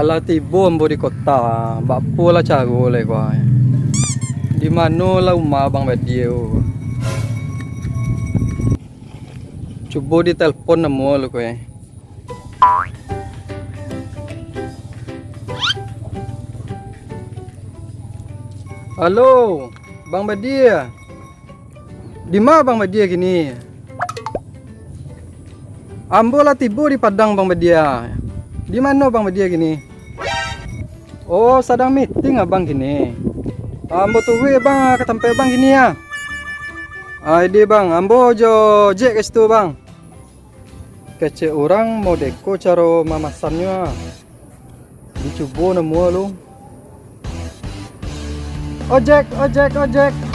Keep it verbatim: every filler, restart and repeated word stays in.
Alah tibo ambo di kota, baapo lah caro lai ko ai? Di mano lah umah Abang Badie ko? Cubo ditelepon namuah lu ko ai. Halo, Bang Badie. Di ma Bang Badie kini? Ambo lah tibo di Padang, Bang Badie. Di mano Bang Badie kini? Oh, sadang meeting abang kini. Ambo turuik bang ka tampek bang kini ya. Ah, ide bang, ambo jo Jack ka situ bang. Kecek urang modeko caro mamasannyo ah. Dicubo namuah lu. Ojek, ojek, ojek.